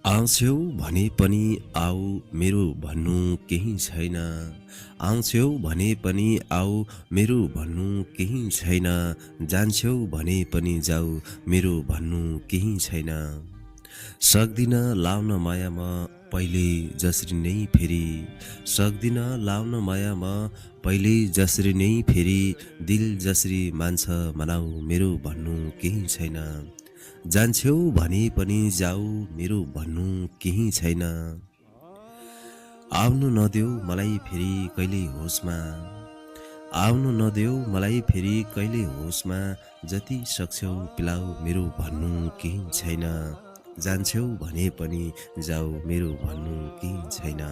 आउँछौ भने पनि आऊ मेरो भन्नु केही छैन। आउँछौ भने पनि आऊ मेरो भन्नु केही छैन। जान्छौ भने पनि जाऊ मेरो भन्नु केही छैन। सक्दिन लाउन माया म पहिले जसरी नै फेरि। सक्दिन लाउन माया म पहिले जसरी नै फेरि। दिल जसरी मान्छ मनाऊ मेरो भन्नु केही छैन। जान्छौ भने पनि जाऊ मेरो भन्नु केही छैन। आउनु नदेऊ मलाई फेरि कहिले होसमा। आउनु नदेऊ मलाई फेरि कहिले होसमा। जति सक्छौ पिलाऊ मेरो भन्नु केही छैन। जान्छौ भने पनि जाऊ मेरो भन्नु केही छैन।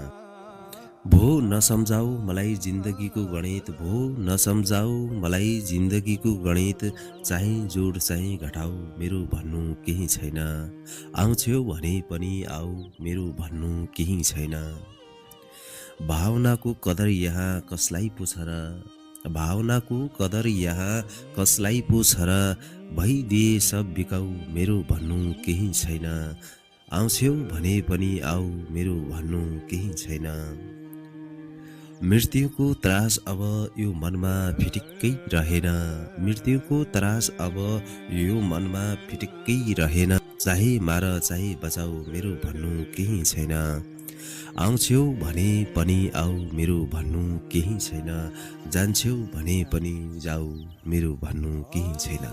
भो नसम्झाऊ मलाई जिन्दगीको गणित। भो नसम्झाऊ मलाई जिन्दगीको गणित। चाहिँ जोड चाहिँ घटाऊ मेरो भन्नु केही छैन। आउँछौ भने पनि आऊ मेरो भन्नु केही छैन। भावनाको कदर यहाँ कसलाई पो छ र। भावनाको कदर यहाँ कसलाई पो छ र। भइदिए सब बिकाऊ मेरो भन्नु केही छैन। आउँछौ भने पनि आऊ मेरो भन्नु केही छैन। मृत्युको त्रास अब यो मनमा फिटिक्कै रहेन। मृत्युको त्रास अब यो मनमा फिटिक्कै रहेन। चाहे मार चाहे बचाऊ मेरो भन्नु केही छैन। आउँछौ भने पनि आऊ मेरो भन्नु केही छैन। जान्छौ भने पनि जाऊ मेरो भन्नु केही छैन।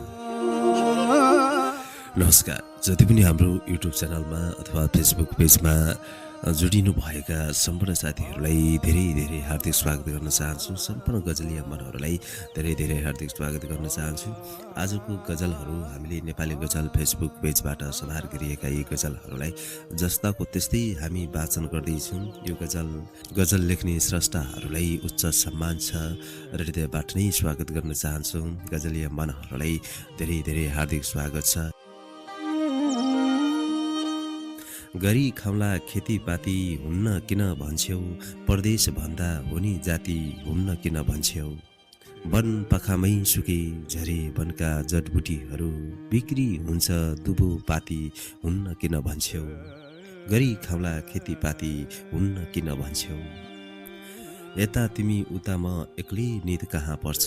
नमस्कार, जति पनि हाम्रो युट्युब च्यानलमा अथवा फेसबुक पेजमा जोडिनु भएका सम्पूर्ण साथीहरूलाई धेरै धेरै हार्दिक स्वागत गर्न चाहन्छु। सम्पूर्ण गजलीय मनहरूलाई धेरै धेरै हार्दिक स्वागत गर्न चाहन्छु। आजको गजलहरू हामीले नेपाली गजल फेसबुक पेजबाट संहार गरिएका यी गजलहरूलाई जस्ताको त्यस्तै हामी वाचन गर्दैछौँ। यो गजल लेख्ने स्रष्टाहरूलाई उच्च सम्मान छ र हृदयबाट नै स्वागत गर्न चाहन्छु। गजलीय मनहरूलाई धेरै धेरै हार्दिक स्वागत छ। गरी खाउँला खेतीपाती हुन्न किन भन्छौ। परदेश भन्दा हुने जाति हुन्न किन भन्छौ। वन पखामै सुके झरे वनका जडबुटीहरू बिक्री हुन्छ दुबो पाती हुन्न किन भन्छौ। गरी खाउँला खेतीपाती हुन्न किन भन्छौ। यता तिमी उता म एक्लै निद कहाँ पर्छ।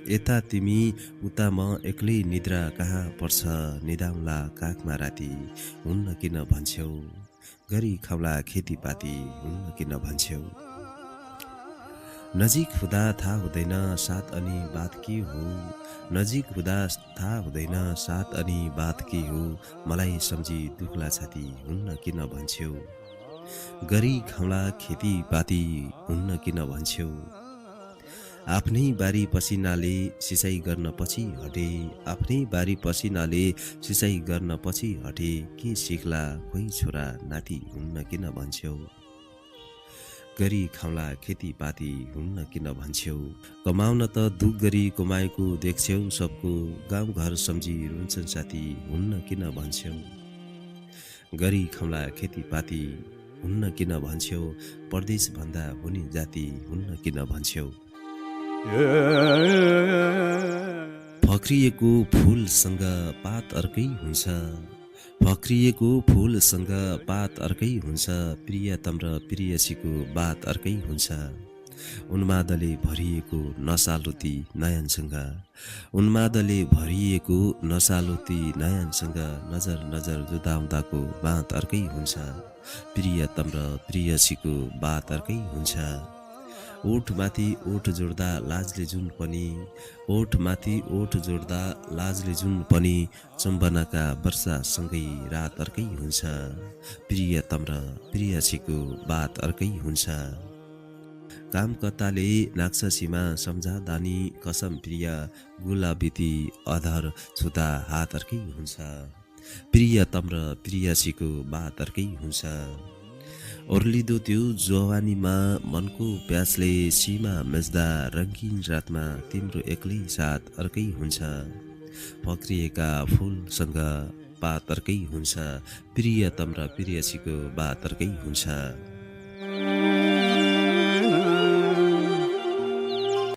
यता तिमी उता म एक्लै निद्रा कहाँ पर्छ। निदाउँला काखमा राति हुन्न किन भन्छौ। गरी खाउँला खेतीपाती हुन्न किन भन्छौ। नजिक हुँदा थाहा हुँदैन साथ अनि बात के हो। नजिक हुँदा थाहा हुँदैन साथ अनि बात के हो। मलाई सम्झी दुख्ला छाती हुन्न किन भन्छौ। गरी खाउँला खेतीपाती हुन्न किन भन्छौ। आफ्नै बारी पसिनाले सिँचाइ गर्न पछि हटे। आफ्नै बारी पसिनाले सिँचाइ गर्न पछि हटे। के सिक्ला खोइ छोरा नाति हुन्न किन भन्छौ। गरी खाउँला खेतीपाती हुन्न किन भन्छौ। कमाउन त दुख गरी कमाएको देख्छौ सबको। गाउँघर सम्झी रुन्छन् साथी हुन्न किन भन्छौ। गरी खाउँला खेतीपाती हुन्न किन भन्छौ। परदेश भन्दा हुने जाति हुन्न किन भन्छौ। फक्रिएको फुलसँग पात अर्कै हुन्छ। फक्रिएको फुलसँग पात अर्कै हुन्छ। प्रियतम र प्रियसीको बात अर्कै हुन्छ। उन्मादले भरिएको नसालुती नयनसँग। उन्मादले भरिएको नसालुती नयनसँग। नजर नजर जुदाउँदाको बात अर्कै हुन्छ। प्रियतम र प्रियसीको बात अर्कै हुन्छ। ओठमाथि ओठ जोड्दा लाजले जुन पनि। ओठमाथि ओठ जोड्दा लाजले जुन पनि। चुम्बनका वर्षासँगै रात अर्कै हुन्छ। प्रियतम र प्रियसीको बात अर्कै हुन्छ। कामकर्ताले नाक्छ सीमा सम्झादा नि कसम प्रिय। गुलाबीती अधर छुँदा हात अर्कै हुन्छ। प्रियतम र प्रियसीको बात अर्कै हुन्छ। ओर्लिदो त्यो जवानीमा मनको प्यासले सीमा मेच्दा रङ्गीन रातमा तिम्रो एक्लै साथ अर्कै हुन्छ। फक्रिएका फुलसँग पात अर्कै हुन्छ। प्रियतम र प्रियसीको बात अर्कै हुन्छ।